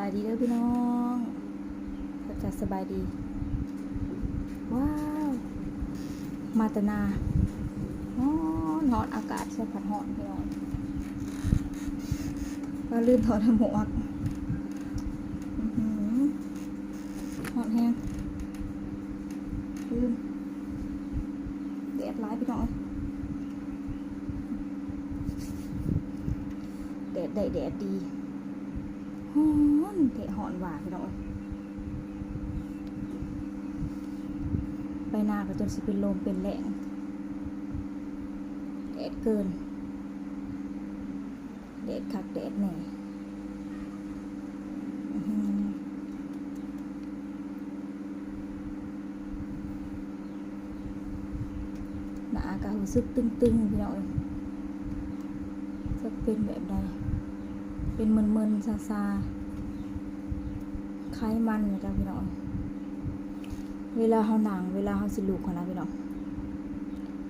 ສະບາຍດີເດີພີ່ນ້ອງ ເພິ່ນກະສະບາຍດີ. ວ້າວ ມາແຕ່ນາ ຮ້ອນ ຮ້ອນ ອາກາດຊະພັດຮ້ອນພີ່ນ້ອງ. ວ່າລືມຖອດໝວກ ອືຫື ຮ້ອນແຮງ ລືມ. ແດດຫຼາຍພີ່ນ້ອງເອີຍ ແດດໄດ້ແດດດີ. ຮ້ອນແທ້ ຮ້ອນວ່າພີ່ນ້ອງເອີຍ ໄປນາກໍຈົນຊິເປັນລົມເປັນແລ້ງ ແດດເກີນ ແດດຄັກແດດແນ່. ອືຫື ໜ້າກະຮູ້ສຶກຕຶງໆ ພີ່ນ້ອງເອີຍ ຈັກເປັນແບບໃດ ເປັນເມິນໆຊາໆ ໄຂມັນນະເຈົ້າພີ່ນ້ອງ. ເວລາເຮົານັ່ງ ເວລາເຮົາຊິລຸກຫັ້ນນະພີ່ນ້ອງ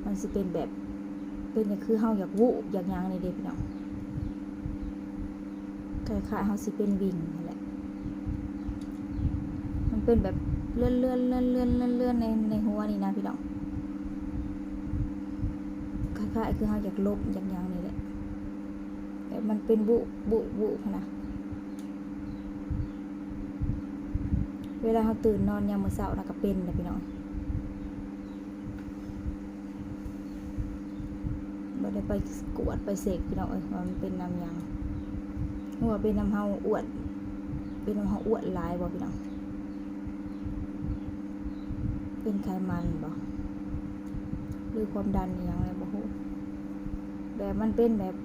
ມັນຊິເປັນແບບ ເປັນຫຍັງ ຄືເຮົາຢາກວູບຢາກຫຍັງນີ້ເດ້ພີ່ນ້ອງ. ຄ້າຍໆເຮົາຊິເປັນວິ່ງຫັ້ນແຫຼະ ມັນເປັນແບບເລື່ອນໆ ເລື່ອນໆ ເລື່ອນໆ ໃນ ໃນຫົວນີ້ນະພີ່ນ້ອງ ຄ້າຍໆຄືເຮົາຢາກລົບຢາກຫຍັງນີ້ແຫຼະ ແບບມັນເປັນວູບ ວູບ ວູບຫັ້ນນະ. ເວລາເຮົາຕື່ນນອນຍາມມື້ເຊົ້ານະກະເປັນເດ້ພີ່ນ້ອງ. ບໍ່ໄດ້ໄປກວດໄປເຊັກພີ່ນ້ອງເອີຍ ວ່າມັນເປັນນຳຫຍັງ ຫຼືວ່າເປັນນຳເຮົາອ້ວນ ເປັນນຳເຮົາອ້ວນຫຼາຍບໍ່ພີ່ນ້ອງ ເປັນໄຂມັນບໍ່ ຫຼືຄວາມດັນອີ່ຫຍັງແຫຼະບໍ່ຮູ້. ແບບມັນເປັນແບບ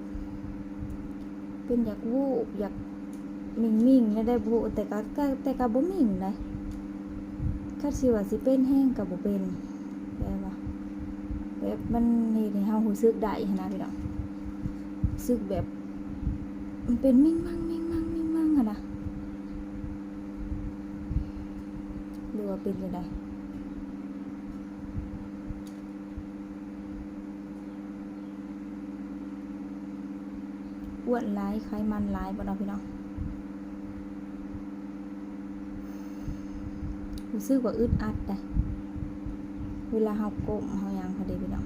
ເປັນຢາກວູບ ຢາກມິ່ງໆ ແນວໃດບໍ່ຮູ້ ແຕ່ກະ ກະ ແຕ່ກະບໍ່ມິ່ງໃດ ຄັນຊິວ່າຊິເປັນແຮງກະບໍ່ເປັນ ແບບວ່າ ແບບມັນເຮັດໃຫ້ເຮົາຮູ້ສຶກໄດ້ຫັ້ນນະພີ່ນ້ອງ ຮູ້ສຶກແບບ ມັນເປັນມິ່ງມັ່ງ ມິ່ງມັ່ງ ມິ່ງມັ່ງຫັ້ນນະ ຫຼືວ່າເປັນຈັ່ງໃດ. ອ້ວນຫຼາຍ ໄຂມັນຫຼາຍບໍ່ເນາະພີ່ນ້ອງ. ຮູ້ສຶກວ່າອຶດອັດໃດ ເວລາເຮົາກົ້ມເຮົາຫຍັງຫັ້ນເດ້ພີ່ນ້ອງ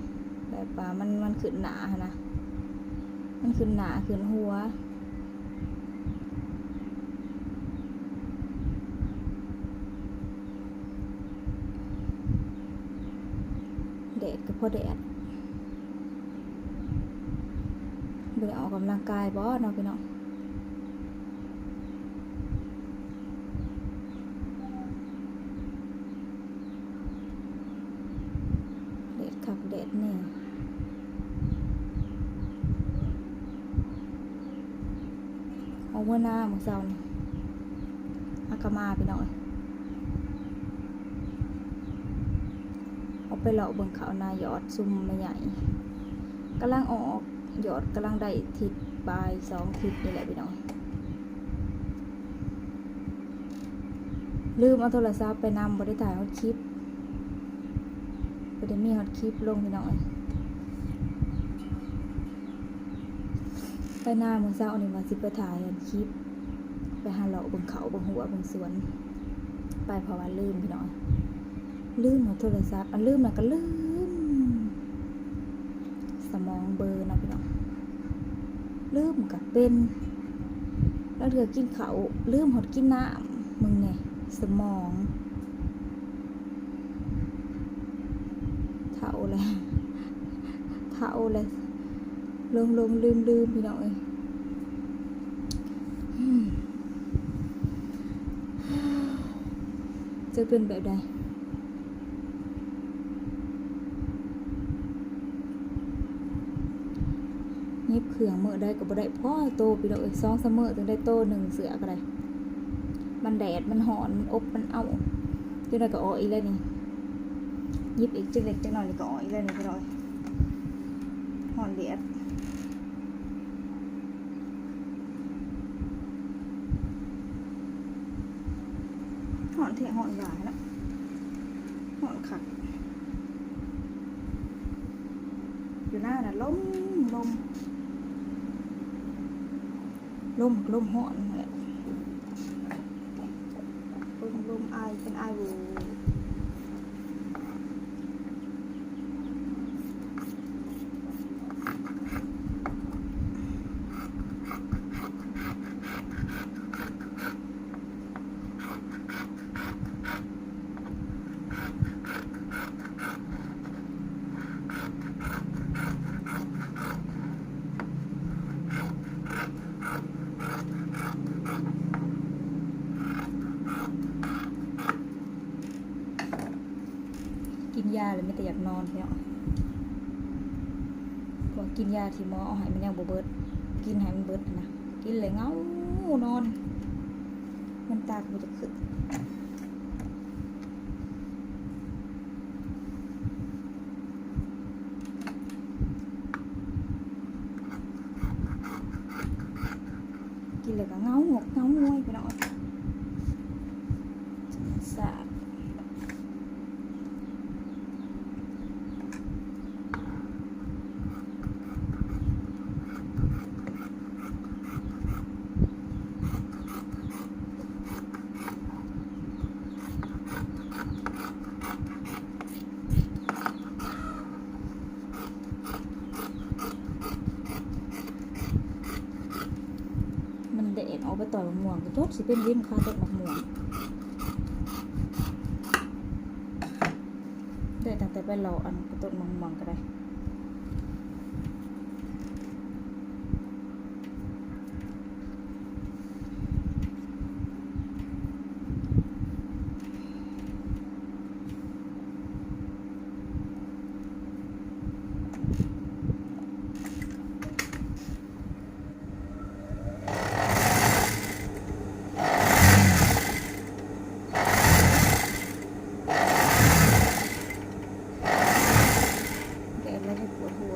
ແບບວ່າມັນ ມັນຂຶ້ນໜ້າຫັ້ນນະ ມັນຂຶ້ນໜ້າຂຶ້ນຫົວ. ແດດກໍພໍແດດ ບໍ່ໄດ້ອອກກຳລັງກາຍບໍ່ເນາະພີ່ນ້ອງ. ແດດຄັກແດດແນ່ ອອກເມືອນາມື້ເຊົ້ານີ້ ຫາກະມາພີ່ນ້ອງເອີຍ ອອກໄປເລາະເບິ່ງເຂົ້ານາ ຍອດຊຸມແມ່ໃຫຍ່ກຳລັງອອກ ຍອດກຳລັງໄດ້ທິດປາຍ ສອງທິດນີ້ແຫຼະພີ່ນ້ອງ. ລືມເອົາໂທລະສັບໄປນຳ ບໍ່ໄດ້ຖ່າຍຮອດຄລິບ ບໍ່ໄດ້ມີຮອດຄລິບລົງພີ່ນ້ອງເອີຍ. ໄປນາມື້ເຊົ້ານີ້ວ່າຊິໄປຖ່າຍອັນຄລິບ ໄປຫາເລາະເບິ່ງເຂົ້າເບິ່ງຮົ້ວເບິ່ງສວນ ໄປເພາະວ່າລືມພີ່ນ້ອງ ລືມເອົາໂທລະສັບ ອັນລືມນະກະລືມ ສະໝອງເບີເນາະພີ່ນ້ອງ ລືມກະເປັນ ລາງເທື່ອກິນເຂົ້າລືມຮອດກິນນ້ຳ ເບິ່ງແນ່ ສະໝອງ ເຖົ້າແລ້ວ ເຖົ້າແລ້ວ ຫຼົງໆລືມໆ ພີ່ນ້ອງເອີຍ ອືມ ຈະເປັນແບບໃດ? ຫຍິບເຄື່ອງມື້ໃດກໍບໍ່ໄດ້ພໍໂຕ ພີ່ນ້ອງເອີຍ ສອງສາມມື້ຈຶ່ງໄດ້ໂຕໜຶ່ງ ເສື້ອກໍໄດ້ ມັນແດດ ມັນຮ້ອນ ມັນອົບ ມັນເອົ້າ ຈັ່ງໃດກໍອອກອີກແລ້ວນີ້ ຫຍິບອີກຈັກເລັກຈັກນ້ອຍນີ້ກໍອອກອີກແລ້ວນີ້ ພີ່ນ້ອງເອີຍ ຮ້ອນແດດ. ຮ້ອນແທ້ຮ້ອນວ່າຫັ້ນນະ ຮ້ອນຄັກ ຢູ່ນານະ ລົມ ລົມ ລົມ ລົມຮ້ອນຫັ້ນແຫຼະ. ເປັນອາຍຫວູ. ກິນຢາແລ້ວມີແຕ່ຢາກນອນເນາະ ເພາະວ່າກິນຢາທີ່ໝໍເອົາໃຫ້ມັນຍັງບໍ່ເບິດ ກິນໃຫ້ມັນເບິດຫັ້ນນະ ກິນແລ້ວເຫງົານອນ ເງິນຕາກໍບໍ່ຢາກຂຶ້ນ. ກິນແລ້ວກໍເຫງົາຫງອກເຫງົາງວຍ ພີ່ນ້ອງເອີຍ ທຳມະຊາດ. ມັນແດດ ອອກໄປຕ່ອຍໝາກມ່ວງ ກໍຈົນຊິເປັນວິນຄາຕົ້ນໝາກມ່ວງ ໄດ້ຕັ້ງແຕ່ໄປເລາະອັນຕົ້ນໝາກມ່ວງກໍໄດ້. ແດດແລ້ວກໍປວດຫົວ.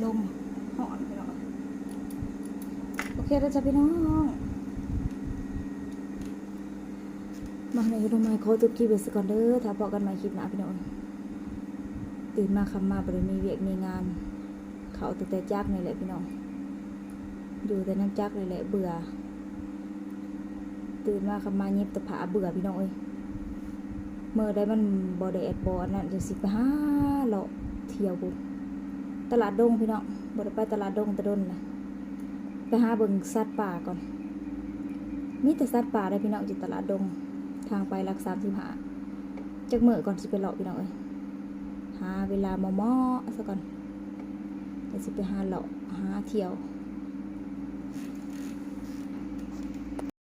ລົມຮ້ອນພີ່ນ້ອງ. ໂອເຄເດີຈ້າພີ່ນ້ອງ ມາໃນວິດີໂອໃໝ່ ຂໍຈົບຄລິບໄວ້ຊະກ່ອນເດີ ຖ້າພໍ້ກັນໃໝ່ຄລິບໜ້າພີ່ນ້ອງ. ຕື່ນມາຄ່ຳມາບໍ່ໄດ້ມີວຽກມີງານ ເຂົ້າຕັ້ງແຕ່ຈັກນີ້ແຫຼະພີ່ນ້ອງ ຢູ່ແຕ່ນຳຈັກນີ້ແຫຼະ ເບື່ອ ຕື່ນມາຄ່ຳມາຫຍິບແຕ່ຜ້າ ເບື່ອພີ່ນ້ອງເອີຍ. ມື້ໃດມັນບໍ່ແດດບໍ່ອັນນັ້ນ ຈັ່ງຊິໄປຫາເລາະທ່ຽວພຸ້ນ ຕະຫຼາດດົງພີ່ນ້ອງ ບໍ່ໄດ້ໄປຕະຫຼາດດົງແຕ່ດົນແລ້ວ ໄປຫາເບິ່ງສັດປ່າກ່ອນ ມີແຕ່ສັດປ່າເດ້ພີ່ນ້ອງ ຢູ່ຕະຫຼາດດົງ ທາງໄປຫຼັກສາມສິບຫ້າ ຈັກມື້ກ່ອນຊິໄປເລາະພີ່ນ້ອງເອີຍ. ຫາເວລາເໝາະໆ ຊະກ່ອນ ແລ້ວຊິໄປຫາເລາະຫາທ່ຽວ